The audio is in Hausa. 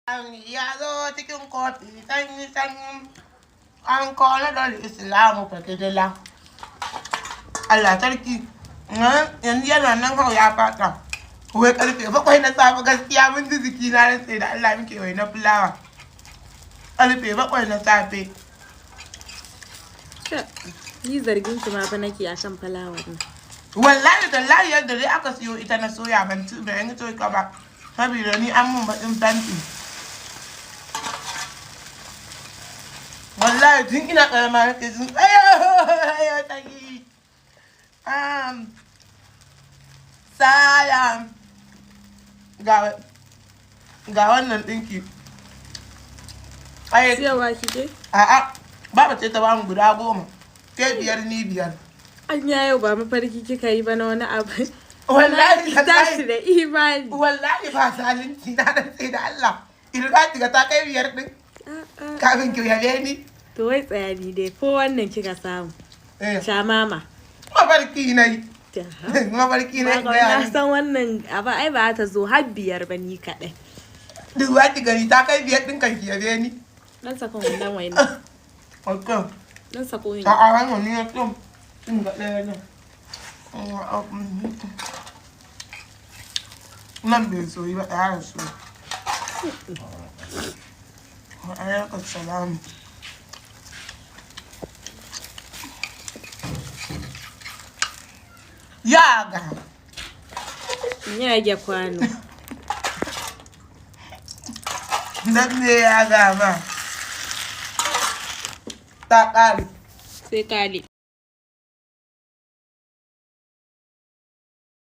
Ya zo cikin kofi sanyi sanyi. An kwana da Islamu fakidila. Allah sarki. Yanzu yana nan hau ya fata. Wai karfe 7 na safe, gaskiya mun ji jiki, na rantse da Allah muke wai na fulawa. Karfe 7 na safe. Ni zargin ki ma fa nake akan fulawar nan. Wallahi tallahi, yadda dai aka siyo ita na soya, ban ci, ban yi toka ba. Saboda ni an mun baƙin fenti. Wallahi tun ina ƙarama nake jin ayo ayo taki. Salam. Ga wannan ɗinki. Ai, Siyarwa kike? A'a, baba ce ta bamu guda 10. Ke biyar, ni biyar. An yau ba mafarki kika yi ba na wani abu. Wallahi Ki tashi tallahi. da imani. Wallahi ba zalunci, na rantse da Allah. Idan za ki ga ta kai biyar ɗin A'a. kafin ki yabe ni. To wai tsaya, ni dai ko wannan kika samu. Eh, Sha mama. mafarki na yi. Aha. Mafarki na yi. Ba na san wannan abu ai ba ta zo har biyar ba ni kaɗai. Duba ki gani, ta kai biyar ɗin kan ki yabe ni. Dan sako wannan waina. Okay. Dan sako ni. A'a, wannan ni na tun. Tun ga ɗaya nan. Nan bai soyi ba, ɗaya da soyi. Wa alaikum salam. Yaga. In yage kwano. Dan me ya gama? Ta ƙare. Sai kale.